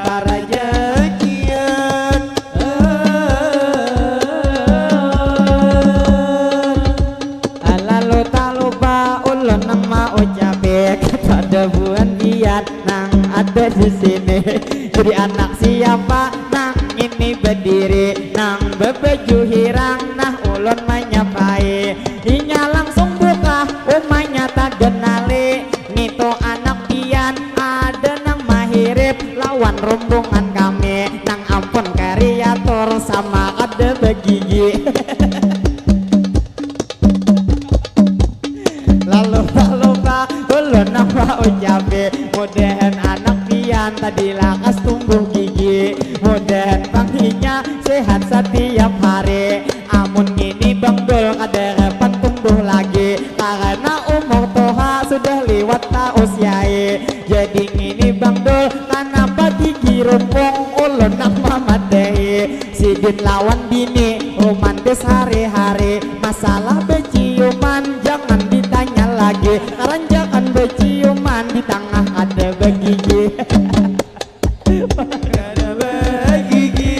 Parajakian. Lalu tak lupa ulun nang maucapi kepada buhan pian nang ada di sini. Jadi anak siapa nang ini berdiri, nang bebaju hirang, nah ulun manyapai. Inya langsung buka, umanya tagenali. Nitu anak pian ada nang mahirip lawan rombongan kami, nang ampun kariatur sama kada bagigi. Lalu tak lupa ulun nang maucapi, mudahan anak pian tadi lakas tumbuh gigi, mudahan pang inya sehat satiap hari. Amun ngini Bang Dul kada harapan tumbuh lagi, karena umur tuha sudah liwat tausiai. Jadi ngini Bang Dul, kanapa gigi rumpung ulun nang mamadahi. Sidin lawan bini romantis hari-hari, masalah beciuman jangan ditanya lagi, karanjakan beciuman di tangah kada bagigi. Kada bagigi.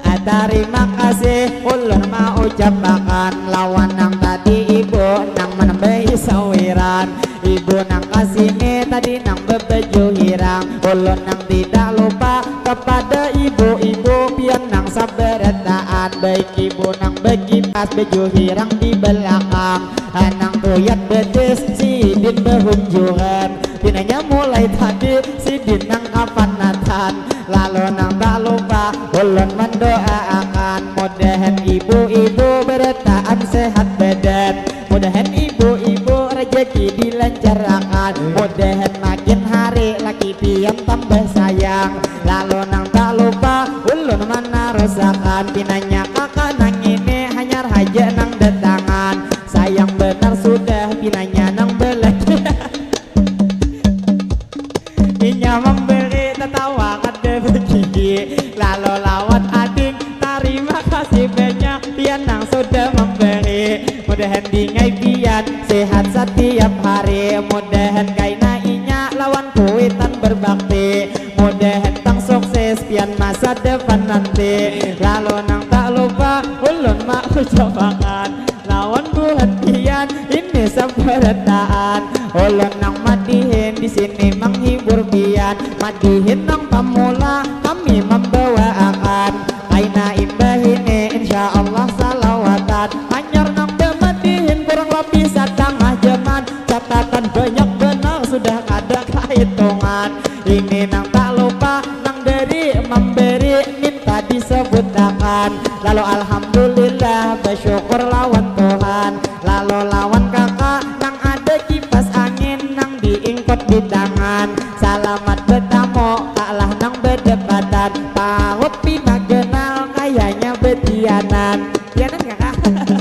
Ah, tarima kasih ulun maucapakan lawan nang tadi ibu nang manambahi sawiran. Ibu nang kasini tadi nang babaju hirang, ulun nang tidak lupa kepada ibu-ibu pian nang sabarataan, baik ibu nang bakipas baju hirang di belakang, nang tuyat betis sidin bahunjuran, pinanya mulai tadi sidin nang kapanatan. Lalu nang tak lupa ulun mandooakan mudahan ibu-ibu barataan sehat badan, mudahan ibu-ibu rejeki dilancarakan, mudahan makin hari laki pian tambah sayang. Lalu nang tak lupa ulun manarusakan pinanya kaka nang ini hanyar haja nang datangan, sayang banar sudah pinanya nang balakian. Inya mambari tatawa kada bagigi, lalu lawan ading tarima kasih banyak pian nang sudah mambari. Mudahan dingai pian sehat satiap hari, mudahan kaina inya lawan kuitan berbakti, mudahan pang sukses pian masa depan nanti. Lalu nang tak lupa ulun maucapakan lawan buhan pian ini sabarataan. Ulun nang madihin di sini manghibur pian, madihin nang pamula kami mambawaakan. Kaina imbah ini insya Allah salawatan, hanyar nang bamadihin kurang labih satangah jaman, catatan banyak banar sudah kada kahitungan. Ini nang tak lupa nang dari mambari minta disebutakan. Lalu alhamdulillah basyukur lawan Tuhan. Lalu lawan kaka nang ada kipas angin nang diingkut di tangan. Salamat batamu kalah nang badapatan. Parut pina ganal kayanya batianan. Tianan kaka.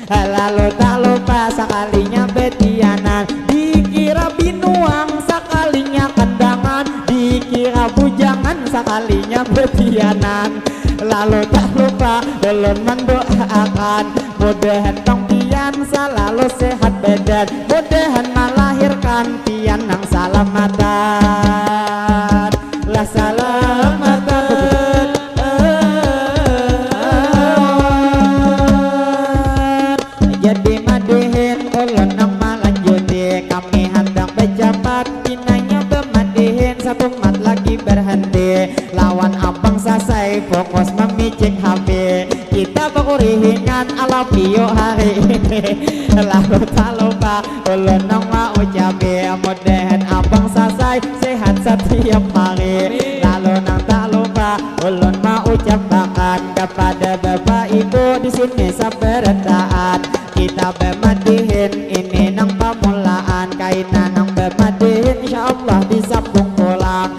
Lalu tak lupa sakalinya betianan, dikira binuang sakalinya kandangan, dikira bujangan sakalinya betianan. Lalu tak lupa ulun mendoakan mudahan tong pian selalu sehat badan, mudahan melahirkan pian nang salamatan. Lah salamatan. Jadi madihin ulun nang malanjuti, kami handak bajapat pinanya bamadihin satumat lagi berhenti lawan abang sasai fokus mamicik H P. Kita bakurihingan alapiu hari ini. Lalu tak lupa ulun nang maucapi mudahan abang sasai sehat satiap hari. Lalu nang tak lupa ulun maucapakan kepada bapak ibu di sini sabarataan. Kita bamadihin ini nang pamulaan, kaina nang bamadihin insya Allah disambung pulang.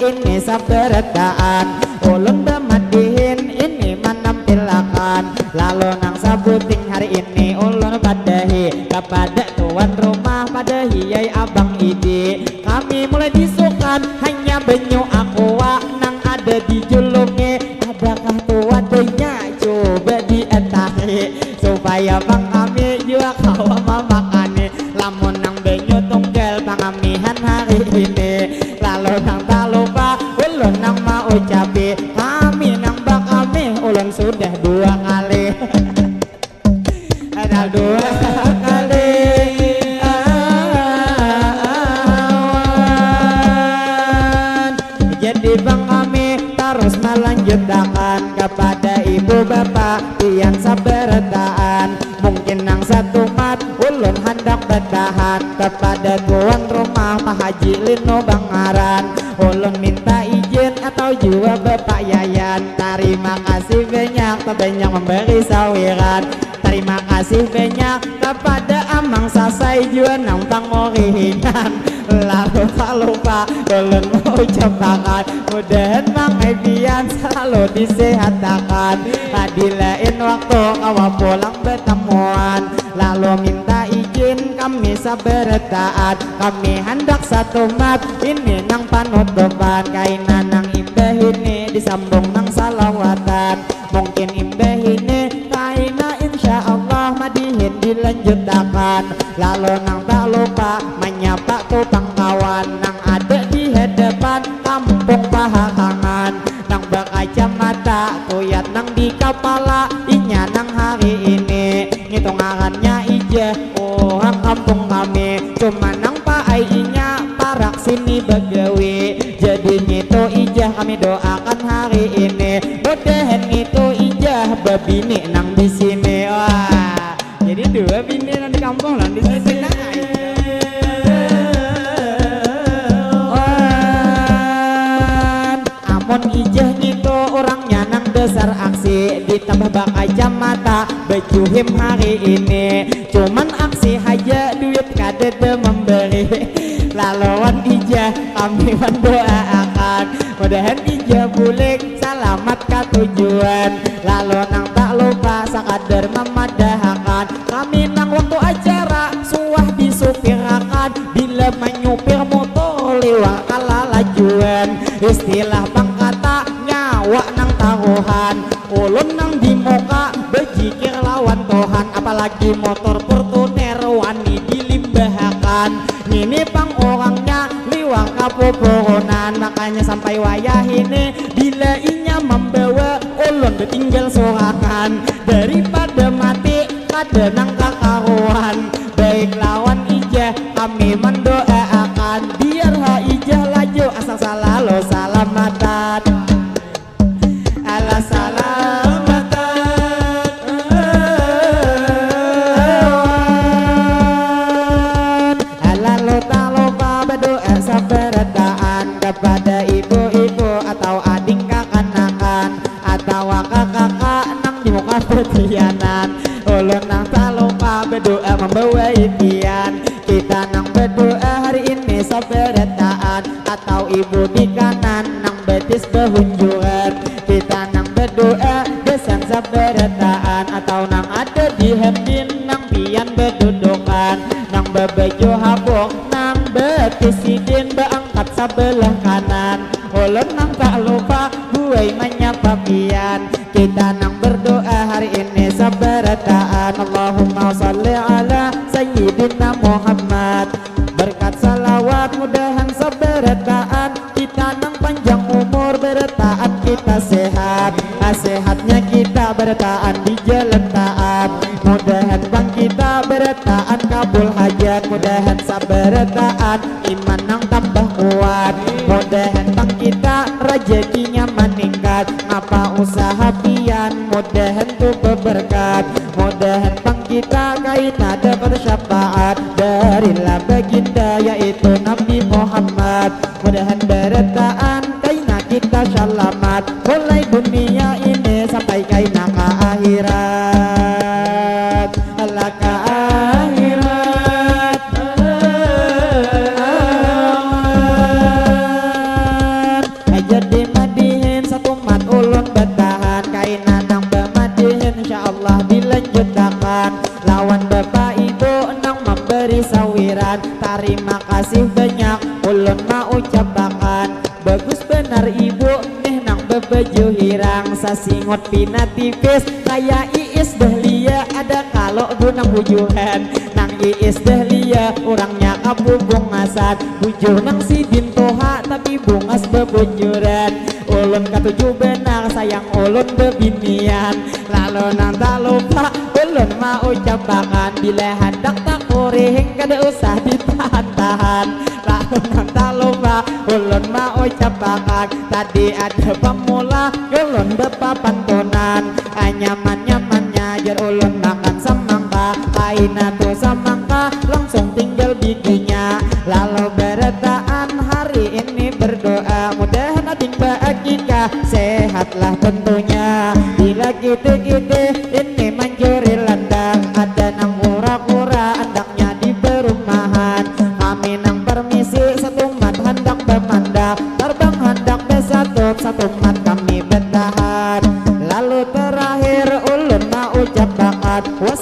Ini sabarataan ulun bamadihin, ini manampilakan. Lalu nang sabuting hari ini ulun padahi kapada tuan rumah, padahi yai abang idi. Kami mulai disukan hanya banyu aqua nang ada di julungi. Adakah tu wadainya? Cuba dietahi supaya pang kami jua kawa mamakani. Lamun nang banyu tunggal pangamihan hari ini, lalu nang talupa ulun nang maucapi, kami nang bakami ulun sudah dua kali. Ada dua kali. Awan. Jadi pang kami tarus malanjutakan kapada ibu bapa pian sabarataan. Mungkin nang satumat ulun handak batahan kapada tuan rumah Pak Haji Lino bangaran. Ulun minta izin atau jua Bapak Yayan. Tarima kasih banyak, banyak memberi sawiran. Tarima kasih banyak kapada Amang Sasai jua nang pangurihinan. Lalu tak lupa ulun maucapakan, mudahan Mang Evian selalu disehatakan. Tadi lain waktu kawa pulang batamuan. Lalu minta izin kami sabarataan, kami handak satumat ini nang panutupan. Kaina nang imbah ini disambung nang salawatan. Mungkin imbah ini kaina insya Allah madihin dilanjutakan. Lalu nang tak lupa manyapa tu pang kawan nang ada di hadapan kampung Pahakangan. Nang bakacamata kuyat nang di kapala, inya nang hari ini ngitu ngarannya ijah urang kampung kami. Cuma nang paai inya parak sini bagawi. Jadi ngitu ijah kami doakan hari ini. Mudahan ngitu ijah babini nang di sini. Wah, jadi dua bini nang di kampung lah di sini. Wan, amun ijah ngitu urangnya nang dasar aksi, ditambah bakacamata, bajuhim hari ini. Cuman aksi haja, duit kadada memberi. Laluan ijah kami mandoaakan, mudahan ijah bulik salamat ka tujuan. Lalu nang tak lupa sakadar mamadahakan, kami nang waktu acara suah disupirakan, bila manyupir motor liwar kalalajuan. Istilah pang kata nyawa nang taruhan, ulun nang di muka bajikir lawan Tuhan, apalagi motor Fortuner wani dilimbahakan. Ngini pang urangnya liwar kapupurunan, makanya sampai wayah ini bila inya mambawa ulun batinggal sorangan. Daripada mati kada nang kakaruan, baik lawan ijah kami mandoaakan, biar ha ijah laju asal salalu salamatan. Alah salamatan. Lalu tak lupa badoa sabarataan kapada ibu-ibu atau ading kakanakan atawa kakaka nang di muka batianan. Ulun nang tak lupa badoa mambawai pian. Kita nang badoa hari ini sabarataan atau ibu di kanan nang batis bahunjuran. Kita nang badoa gasan sabarataan atau nang ada di handin nang pian badudukan, nang babaju habuk nang batis sidin baangkat sabalah kanan. Ulun nang tak lupa buai manyapa pian. Kita nang berdoa hari ini sabarataan. Allahumma salli ala Sayyidina Muhammad. Berkat salawat mudahan sabarataan kita nang panjang umur, barataan kita sehat. Ah, sehatnya kita barataan di jalan taat. Mudahan pang kita barataan kabul hajat. Mudahan sabarataan iman nang tambah kuat. Mudahan pang kita rajakinya maningkat. Ngapa usaha pian mudahan tu beberkat. Mudahan pang kita kaina dapat syafaat dari la baginda yaitu Nabi Muhammad. Mudahan barataan kaina kita salamat mulai dunia ini sampai kaina ka akhirat. Lah ka akhirat. Terima kasih banyak ulun maucapakan. Bagus banar ibu nih nang babaju hirang, sasingut pina tipis kaya Iis Dahlia, ada kalo bu nang bujuran. Nang Iis Dahlia urangnya kabubungasan, bujur nang sidin tuha tapi bungas babujuran. Ulun katuju banar sayang ulun babinian. Lalu nang talupa ulun maucapakan, bila handak takurihing kada usah ditahan-tahan. Lalu nang talupa ulun maucapakan, tadi ada pamula ulun bapapantunan. Anyaman-nyamannya jar ulun makan samangka, kaina tu samangka langsung tinggal biginya. Lalu barataan hari ini berdoa, mudahan ading baakikah, sehatlah tentunya. Bila kita-kita ini manjuri landang, ada nang kura-kura andaknya di perumahan. Kami nang permisi, satumat handak bamanda, tarbang handak basatup, satumat kami batahan. Lalu terakhir ulun maucapakan, was